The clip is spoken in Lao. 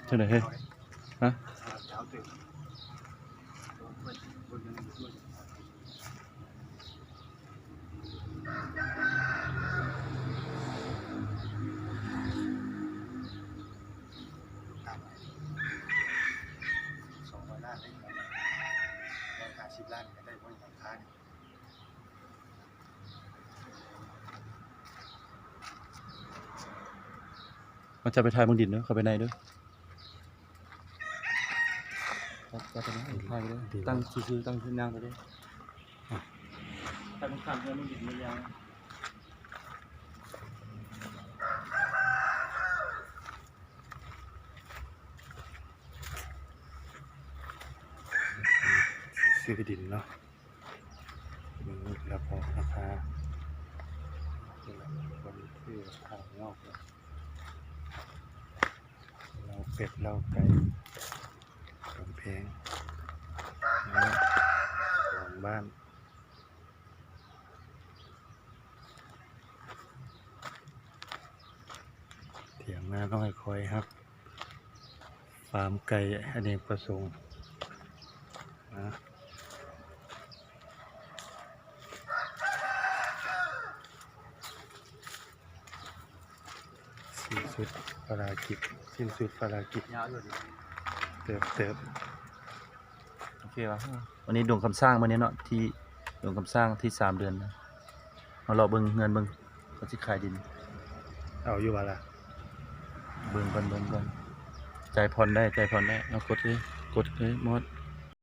ຈັ່ງໃດເຮີ້ຍ? ຮະ? ສອງຮ້ອຍລ້ານໄດ້ ຮ້ອຍຫ້າສິບລ້ານກໍໄດ້ບໍ່ ຫຼັງຄານີ້. ເຮົາຈະໄປຖ່າຍເບິ່ງດິນເດີ ເຂົ້າໄປໃນເດີ ຈັບ ຈັບໄປເດີ ຖ່າຍໄປເດີ ຕັ້ງຊື່ໆ ຕັ້ງຊື່ຍ່າງໄປເດີ ອະ ຖ່າຍເບິ່ງຂ້າງເຮືອນເບິ່ງດິນເບິ່ງຫຍັງ. ຊື້ດິນເນາະ ເບິ່ງລາຄາ ລາຄາ ຄົນຊື້ລາຄານອກເນາະ ລາວເປັດ ລາວໄກ່ ກຳແພງ ເນາະ ຂອງບ້ານ. ຖຽງນານ້ອຍຄອຍຮັບ ຟາມໄກ່ອະເນກປະສົງ ນະ ສິ້ນສຸດພາລະກິດ ສິ້ນສຸດພາລະກິດ ຍາວຢູ່ ເຕີບ ເຕີບ. ໂອເຄວະ ວັນນີ້ດົງຄຳຊ້າງ ມື້ນີ້ເນາະ ທີ່ດົງຄຳຊ້າງ ທີສາມເດືອນ ມາເລາະເບິ່ງເຮືອນເບິ່ງ ເຂົາຊິຂາຍດິນ ເອົາຢູ່ບໍ່ລະ? ເບິ່ງກ່ອນ ເບິ່ງກ່ອນ ຈ່າຍຜ່ອນໄດ້ ຈ່າຍຜ່ອນໄດ້ ເອົາ ກົດເລີຍ ກົດເລີຍ ໝົດ.